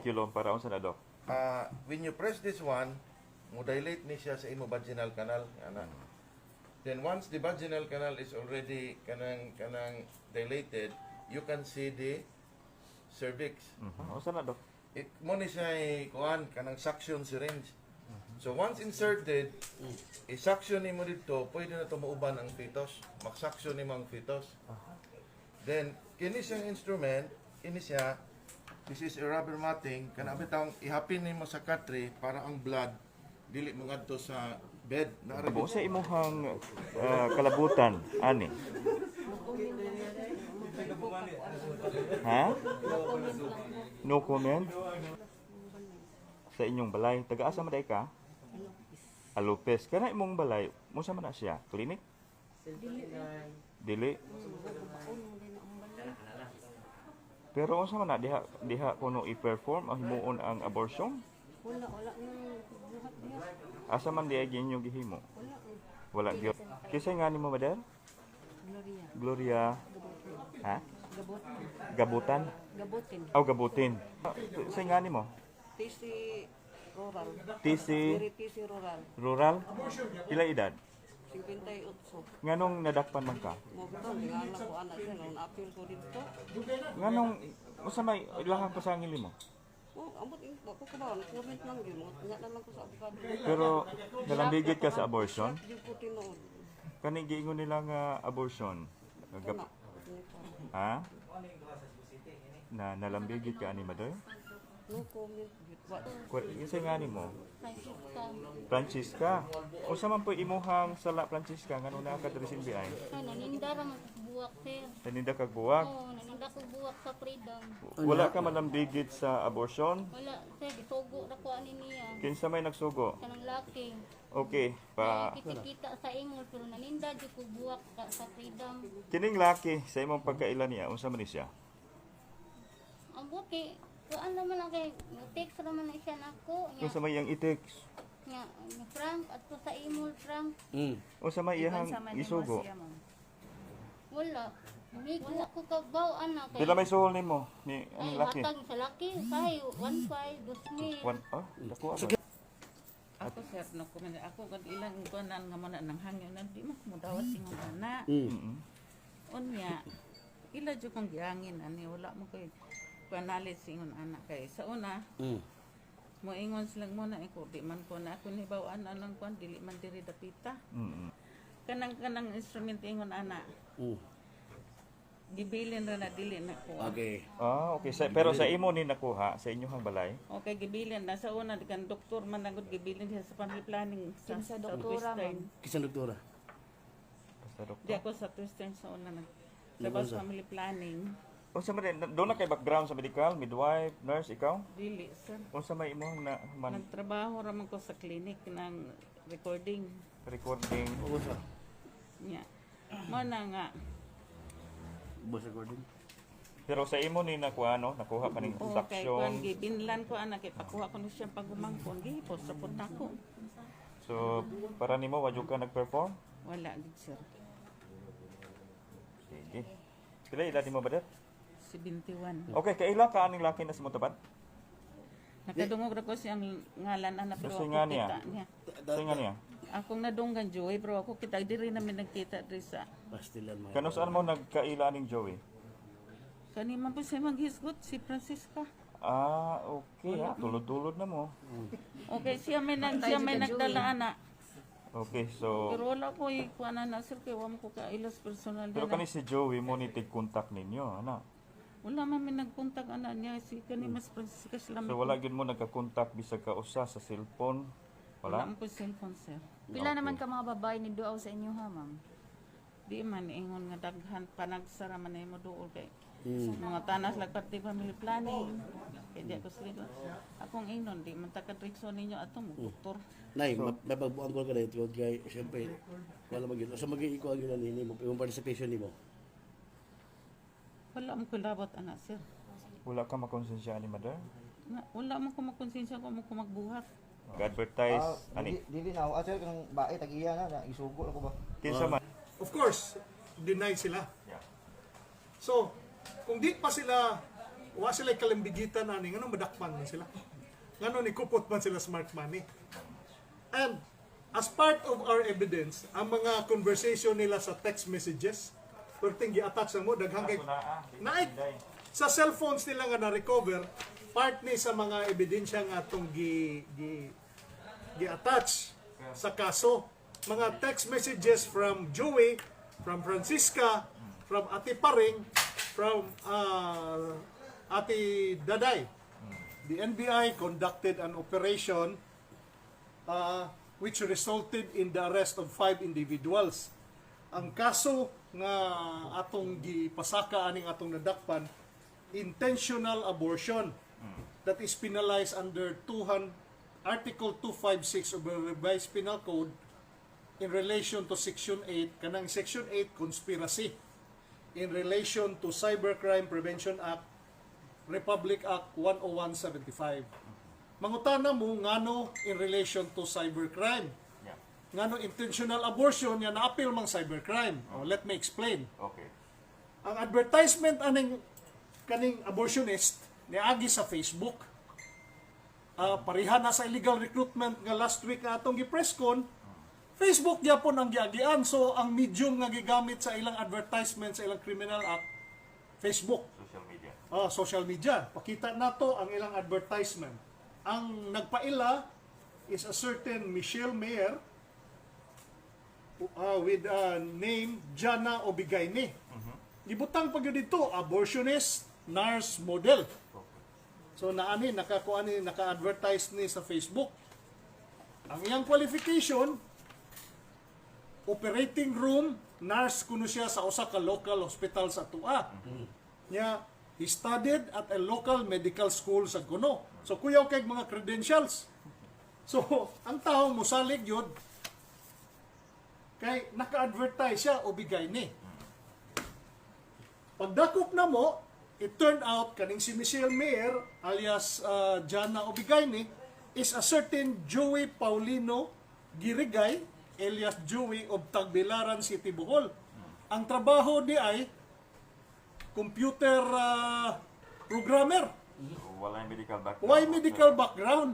Speculum para unsa na, Dok? Ah, when you press this one, mo dilate ni siya sa imo vaginal canal, ana. Then once the vaginal canal is already kanang dilated, you can see the cervix. Unsa na, Dok? It mo ni siya kuan kanang suction syringe. So once inserted, i-suction nimo dito, pwede na to mauban ang fetus. Mag-suction nimo ang fetus. Then kini siyang instrument, kini siya, this is a rubber matting, kana bitawng ihapin nimo sa katre para ang blood dili mo ngadto sa bed. Naa ra Abo sa imuhang kalabutan ani. Ha? No comment? Sa inyong balay, taga-asa man diay ka? Alupes. Kana imong balay, unsa man na siya? Clinic? Dili. Pero unsa man na diha diha kuno i-perform ang himuon ang abortion? Wala, wala nang buhat diha. Asa man diay inyo gihimo? Wala. Wala gyud. Kinsa nga nimo, Mader? Gloria. Gloria. Ha? Gabot. Gabutan? Gabotin. Aw, gabutin. Sa nga nimo? TC Rural. TC Diri TC Rural. Rural? Pila edad? 58. Nganong nadakpan man ka? Mo bitaw nga ko anak siya nung apil ko dito. Nganong usa may ilahang pasangil mo? Oh, ambot in ko ko ba comment lang gyud mo. Nya na lang ko sa abogado. Pero nalambigit ka sa abortion? Gyud ko tinuod. Kani giingon nila nga abortion. Kana. Ha? Na nalambigit ka ani, Madoy? No comment gyud. Wa Kinsa nga nimo? Francisca. Francisca. Usa man po imuhang sala, Francisca, ngano naa ka diri sa NBI? Ay, naninda ra man kog buwak, sir. Naninda kag buwak. Oo, naninda ko buwak sa Freedom. Wala ka malambigit sa abortion? Wala, sir, gisugo ra ko ani niya. Kinsa may nagsugo? Kanang laki. Okay, pa Kita-kita sa ingol pero naninda jud ko buwak sa Freedom. Kining laki sa imong pagkaila niya, unsa man ni siya? Ang buti, kuan naman lang kay text ra man na siya nako nya. Unsa may iyang i-text? Nya, nya, Frank adto sa imol, Frank. Unsa may iyang isugo? Wala. Wala ko kabaw ana kay. Pila may suhol nimo ni Ay, aning laki? hatag sa laki, sahay 15 2000. One, oh, dako ba? Ako, sir, no comment. Ako kad ilang kuanan nga mo na nang hangyo na di mo dawat ingon ana. Unya ila jud kong gihangin ani wala mo kay panalit ingon ana kay sa una mo ingon silang mo na ko di man ko na ako ni bawaan anang kuan dili man diri dapita. Kanang kanang instrument ingon ana. Gibilin ra na dili na ko. Okay. Ah, okay. Sa, pero sa imo ni nakuha sa inyong balay. Okay, gibilin na sa una kan doktor man nagud gibilin siya sa family planning sa Kinsa doktora, Southwestern. ma'am? Kisan doktora? Basta doktor. Di ako sa Western sa una nag sa bas family planning. Unsa man doon na kay background sa medical, midwife, nurse ikaw? Dili, sir. Unsa may imong na man Nagtrabaho ra man ko sa clinic ng recording recording? Oo sa. niya. Mo na nga Boss recording. Pero sa imo ni nakuha no, nakuha kaning okay kuan suction. gibinlan ko ana kay pakuha ko ni siya pagumangkon gihipos sa pud nako. So para nimo wa jud ka nag-perform? Wala gid, sir. Sige. Pila edad nimo ba? 71. Okay, kaila ka aning laki na sa motabad? Nakadungog ra ko siyang ngalan ana pero Kasi ako nga niya. kita niya. Sa nga niya. Akong nadunggan Joey pero ako kita diri namin nagkita diri sa Pastilan mga. Kanus-an mo nagkaila aning Joey? Kani man po siya maghisgot si Francisca. Ah, okay. Ah, tulod-tulod na mo. Okay, siya may nagdala ana. Okay, so Pero wala ko ikuan na sir kay wa mo ko kailas personal pero na. kani si Joey mo ni tig contact ninyo, ana. Wala man may nagkontak ana niya si kani mas Francisca sila. So wala gyud mo nagka-contact bisag ka usa sa cellphone. Wala Wala. man ko cellphone, sir. Pila naman ka mga babae ni duaw sa inyo ha, ma'am? Di man ingon nga daghan panagsara man nimo duol kay mga tanas lag pati family planning. Kay di ako sila. Akong ingnon di man ta kadrikso ninyo ato mo doktor. Nay, may pagbuang ko ka na ito kay siyempre wala magyud. Sa magi-ikuha gyud nini mo imong participation nimo. Wala mo ko labot ana, sir. Wala ka makonsensya ani, mother. Nga, wala mo ko makonsensya ko mo ko magbuhat. Advertise ani. Dili, dili na ako. Ah, sir, kang bae, tag-iya na, na, isugo ako ba? Kinsa man? Of course, deny sila. Yeah. So, kung di pa sila Wa sila kalimbigitan ani, ngano madakpan man sila? Ngano ni kupot man sila smart money? And as part of our evidence, ang mga conversation nila sa text messages, perting gi-attach na mo, daghang kay Kaso naa, naik sa cellphones nila nga na-recover, part ni sa mga ebidensya nga atong gi, gi gi-attach sa kaso. Mga text messages from Joey, from Francisca, from Ate Paring, from Ate Daday. The NBI conducted an operation which resulted in the arrest of five individuals. Ang kaso nga atong gipasaka aning atong nadakpan, intentional abortion that is penalized under 200, Article 256 of the Revised Penal Code in relation to Section 8, kanang Section 8, conspiracy, in relation to Cybercrime Prevention Act, Republic Act 10175. Mangutana mo ngano in relation to cybercrime. Ngano intentional abortion nga naapil mang cybercrime. Oh, let me explain. Okay. Ang advertisement aning kaning abortionist niagi sa Facebook. Pareha na sa illegal recruitment nga last week nga atong gi-press con, Facebook gyapon ang giagian. So ang medium nga gigamit sa ilang advertisement sa ilang criminal act, Facebook. Social media. Ah, social media. Pakita nato ang ilang advertisement. Ang nagpaila is a certain Michelle Mayer with a name Jana Obigayne. Gibutang pa gyud dito, abortionist nurse model. So naani nakakuan ni, naka-advertise ni sa Facebook. Ang iyang qualification, operating room nurse kuno siya sa usa ka local hospital sa Tua. Nya he studied at a local medical school sa kuno. So kuyaw kay mga credentials. So ang tao mosalig yun kay naka-advertise siya o bigay ni. Pagdakop na mo, it turned out kaning si Michelle Mayer alias Jana Obigayni is a certain Joey Paulino Girigay alias Joey of Tagbilaran City, Bohol. Ang trabaho di ay computer programmer. Wala yung medical background. Why medical background?